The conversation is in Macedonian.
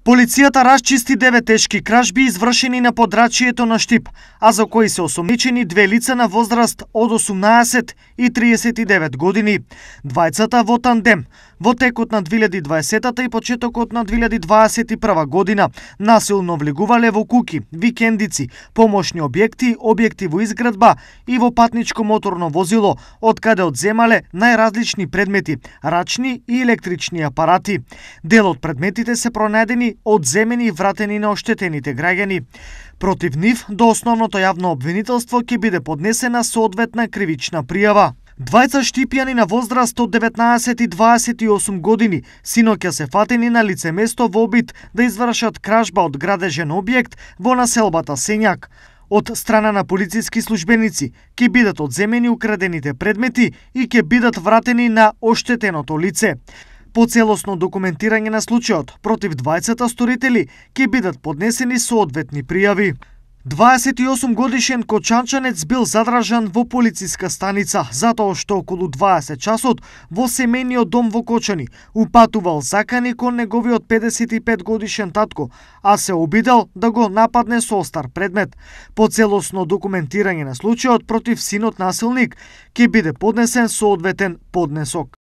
Полицијата расчисти 9 тешки кражби извршени на подрачјето на Штип, а за кои се осомничени две лица на возраст од 18 и 39 години. Двајцата во тандем во текот на 2020 и почетокот на 2021 година насилно влегувале во куќи, викендици, помошни објекти, објекти во изградба и во патничко моторно возило, од каде одземале најразлични предмети, рачни и електрични апарати. Дел од предметите се пронајдени одземени и вратени на оштетените граѓани. Против нив до основното јавно обвинителство ќе биде поднесена соодветна кривична пријава. Двајца штипјани на возраст од 19 и 28 години синоќа се фатени на лице место во обид да извршат кражба од градежен објект во населбата Сењак. Од страна на полициски службеници ќе бидат одземени украдените предмети и ќе бидат вратени на оштетеното лице. По целосно документирање на случајот против двајцата сторители ќе бидат поднесени соодветни пријави. 28 годишен кочанчанец бил задржан во полициска станица затоа што околу 20 часот во семејниот дом во Кочани упатувал закани кон неговиот 55 годишен татко, а се обидел да го нападне со остар предмет. По целосно документирање на случајот против синот насилник ќе биде поднесен соодветен поднесок.